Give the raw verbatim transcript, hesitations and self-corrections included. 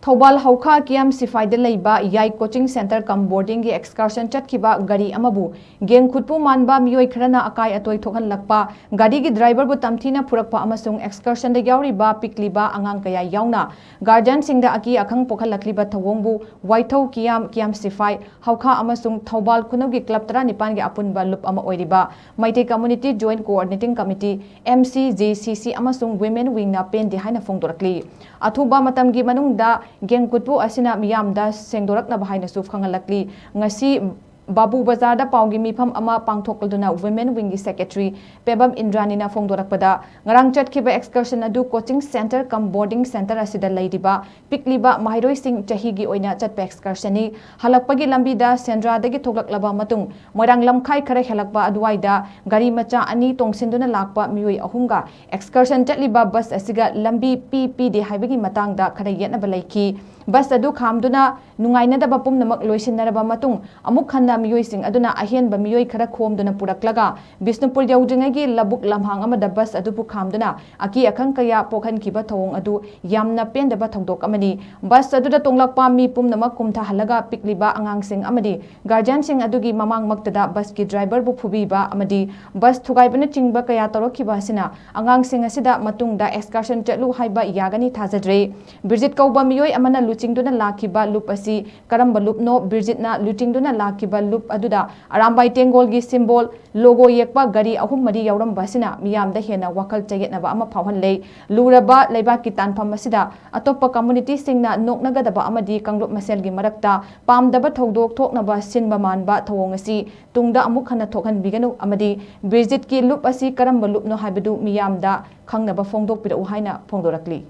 ꯊꯧꯕꯥꯜ ꯍꯧꯈꯥ ꯀꯤꯌꯥꯝ ꯁꯤꯐꯥꯏꯗ ꯂꯩꯕ ꯌꯥꯏ coaching centre cum boarding ꯒꯤ excursion ꯆꯠꯈꯤꯕ ꯒꯥꯔꯤ ꯑꯃꯕꯨ ꯒꯦꯡ ꯈꯨꯠꯄꯨ ꯃꯥꯟꯕ ꯃꯤꯑꯣꯏ ꯈꯔꯅ ꯑꯀꯥꯏ ꯑꯇꯣꯏ ꯊꯣꯛꯍꯜꯂꯛꯄ, ꯒꯥꯔꯤꯒꯤ driver ꯕꯨ ꯇꯝꯊꯤꯅ ꯐꯨꯔꯛꯄ ꯑꯃꯁꯨꯡ excursion ꯗ ꯌꯥꯎꯔꯤꯕ ꯄꯤꯛꯂꯤꯕ ꯑꯉꯥꯡ ꯀꯌꯥ ꯌꯥꯎꯅ guardian ꯁꯤꯡꯗ ꯑꯀꯤ ꯑꯈꯪ ꯄꯣꯛꯍꯜꯂꯛꯂꯤꯕ ꯊꯧꯑꯣꯡꯕꯨ ꯋꯥꯏꯊꯧ ꯀꯤꯌꯥꯝ, ꯀꯤꯌꯥꯝ ꯁꯤꯐꯥꯏ, ꯍꯧꯈꯥ ꯑꯃꯁꯨꯡ ꯊꯧꯕꯥꯜ ꯈꯨꯅꯧꯒꯤ club ꯇꯔꯥꯅꯤꯄꯥꯟꯒꯤ ꯑꯄꯨꯟꯕ ꯂꯨꯞ ꯑꯃ ꯑꯣꯏꯔꯤꯕ Meitei Community Joint Coordinating Committee, M C J C C, ꯑꯃꯁꯨꯡ Women Wing ꯅ ꯄꯦꯟꯗꯦ ꯍꯥꯏꯅ ꯐꯣꯡꯗꯣꯔꯛꯂꯤ꯫ ꯑꯊꯨꯕ ꯃꯇꯝꯒꯤ ꯃꯅꯨꯡꯗ ꯒꯦꯡ ꯈꯨꯠꯄꯨ ꯑꯁꯤꯅ ꯃꯤꯌꯥꯝꯗ ꯁꯦꯡꯗꯣꯔꯛꯅꯕ ꯍꯥꯏꯅꯁꯨ ꯈꯪꯍꯜꯂꯛꯂꯤ꯫ ꯉꯁꯤ ꯕꯥꯕꯨ ꯕꯖꯥꯔꯗ ꯄꯥꯎꯒꯤ ꯃꯤꯐꯝ ꯑꯃ ꯄꯥꯡꯊꯣꯛꯂꯗꯨꯅ Women Wing ꯒꯤ secretary ꯄꯦꯕꯝ ꯏꯟꯗ꯭ꯔꯥꯅꯤꯅ ꯐꯣꯡꯗꯣꯔꯛꯄꯗ, ꯉꯔꯥꯡ ꯆꯠꯈꯤꯕ excursion ꯑꯗꯨ coaching centre cum boarding centre ꯑꯁꯤꯗ ꯂꯩꯔꯤꯕ ꯄꯤꯛꯂꯤꯕ ꯃꯍꯩꯔꯣꯏꯁꯤꯡ ꯆꯍꯤꯒꯤ ꯑꯣꯏꯅ ꯆꯠꯄ excursion ꯅꯤ꯫ ꯍꯜꯂꯛꯄꯒꯤ ꯂꯝꯕꯤꯗ ꯁꯦꯟꯗ꯭ꯔꯥꯗꯒꯤ ꯊꯣꯛꯂꯛꯂꯕ ꯃꯇꯨꯡ ꯃꯣꯏꯔꯥꯡ ꯂꯝꯈꯥꯏ ꯈꯔ ꯍꯦꯜꯂꯛꯄ ꯑꯗꯨꯋꯥꯏꯗ ꯒꯥꯔꯤ ꯃꯆꯥ ꯑꯅꯤ ꯇꯣꯡꯁꯤꯟꯗꯨꯅ ꯂꯥꯛꯄ ꯃꯤꯑꯣꯏ ꯑꯍꯨꯝꯒ excursion ꯆꯠꯂꯤꯕ bus ꯑꯁꯤꯒ ꯂꯝꯕꯤ ꯄꯤ ꯄꯤꯗꯦ ꯍꯥꯏꯕꯒꯤ ꯃꯇꯥꯡꯗ ꯈꯔ ꯌꯦꯠꯅꯕ ꯂꯩꯈꯤ꯫ Bus ꯑꯗꯨ ꯈꯥꯝꯗꯨꯅ ꯅꯨꯡꯉꯥꯏꯅꯗꯕ ꯄꯨꯝꯅꯃꯛ ꯂꯣꯏꯁꯤꯟꯅꯔꯕ ꯃꯇꯨꯡ, ꯑꯃꯨꯛ ꯍꯟꯅ ꯃꯤꯑꯣꯏꯁꯤꯡ ꯑꯗꯨꯅ ꯑꯍꯦꯟꯕ ꯃꯤꯑꯣꯏ ꯈꯔ ꯈꯣꯝꯗꯨꯅ ꯄꯨꯔꯛꯂꯒ ꯕꯤꯁꯅꯨꯄꯨꯔ ꯌꯧꯗ꯭ꯔꯤꯉꯩꯒꯤ ꯂꯧꯕꯨꯛ ꯂꯝꯍꯥꯡ ꯑꯃꯗ bus ꯑꯗꯨꯕꯨ ꯈꯥꯝꯗꯨꯅ ꯑꯀꯤ ꯑꯈꯪ ꯀꯌꯥ ꯄꯣꯛꯍꯟꯈꯤꯕ ꯊꯧꯑꯣꯡ ꯑꯗꯨ ꯌꯥꯝꯅ ꯄꯦꯟꯗꯕ ꯊꯧꯗꯣꯛ ꯑꯃꯅꯤ꯫ Bus ꯑꯗꯨꯗ ꯇꯣꯡꯂꯛꯄ ꯃꯤ ꯄꯨꯝꯅꯃꯛ ꯀꯨꯝꯊꯍꯜꯂꯒ ꯄꯤꯛꯂꯤꯕ ꯑꯉꯥꯡꯁꯤꯡ ꯑꯃꯗꯤ guardian ꯁꯤꯡ ꯑꯗꯨꯒꯤ ꯃꯃꯥꯡꯃꯛꯇꯗ bus ꯀꯤ driver ꯕꯨ ꯐꯨꯕꯤꯕ ꯑꯃꯗꯤ bus ꯊꯨꯒꯥꯏꯕꯅꯆꯤꯡꯕ ꯀꯌꯥ ꯇꯧꯔꯛꯈꯤꯕ ꯑꯁꯤꯅ ꯑꯉꯥꯡꯁꯤꯡ ꯑꯁꯤꯗ ꯃꯇꯨꯡꯗ excursion ꯆꯠꯂꯨ ꯍꯥꯏꯕ ꯌꯥꯒꯅꯤ ꯊꯥꯖꯗ꯭ꯔꯦ꯫ ꯕꯤꯔꯖꯤꯠ ꯀꯧꯕ ꯃꯤꯑꯣꯏ ꯑꯃꯅ ꯂꯨꯆꯤꯡꯗꯨꯅ ꯂꯥꯛꯈꯤꯕ ꯂꯨꯞ ꯑꯁꯤ ꯀꯔꯝꯕ ꯂꯨꯞꯅꯣ? ꯕꯤꯔꯖꯤꯠꯅ ꯂꯨꯆꯤꯡꯗꯨꯅ ꯂꯥꯛꯈꯤꯕ ꯂꯨꯞ ꯑꯗꯨꯗ ꯑꯔꯥꯝꯕꯥꯏ ꯇꯦꯡꯒꯣꯜꯒꯤ symbol, logo ꯌꯦꯛꯄ ꯒꯥꯔꯤ ꯑꯍꯨꯝ ꯃꯔꯤ ꯌꯥꯎꯔꯝꯕ ꯑꯁꯤꯅ ꯃꯤꯌꯥꯝꯗ ꯍꯦꯟꯅ ꯋꯥꯈꯜ ꯆꯌꯦꯠꯅꯕ ꯑꯃ ꯐꯥꯎꯍꯜꯂꯦ꯫ ꯂꯨꯔꯕ ꯂꯩꯕꯥꯛꯀꯤ ꯇꯥꯟꯐꯝ ꯑꯁꯤꯗ ꯑꯇꯣꯞꯄ community ꯁꯤꯡꯅ ꯅꯣꯛꯅꯒꯗꯕ ꯑꯃꯗꯤ ꯀꯥꯡꯂꯨꯞ ꯃꯁꯦꯜꯒꯤ ꯃꯔꯛꯇ ꯄꯥꯝꯗꯕ ꯊꯧꯗꯣꯛ ꯊꯣꯛꯅꯕ ꯁꯤꯟꯕ ꯃꯥꯟꯕ ꯊꯧꯑꯣꯡ ꯑꯁꯤ ꯇꯨꯡꯗ ꯑꯃꯨꯛ ꯍꯟꯅ ꯊꯣꯛꯍꯟꯕꯤꯒꯅꯨ ꯑꯃꯗꯤ ꯕꯤꯔꯖꯤꯠꯀꯤ ꯂꯨꯞ ꯑꯁꯤ ꯀꯔꯝꯕ ꯂꯨꯞꯅꯣ ꯍꯥꯏꯕꯗꯨ ꯃꯤꯌꯥꯝꯗ ꯈꯪꯅꯕ ꯐꯣꯡꯗꯣꯛꯄꯤꯔꯛꯎ ꯍꯥꯏꯅ ꯐꯣꯡꯗꯣꯔꯛꯂꯤ꯫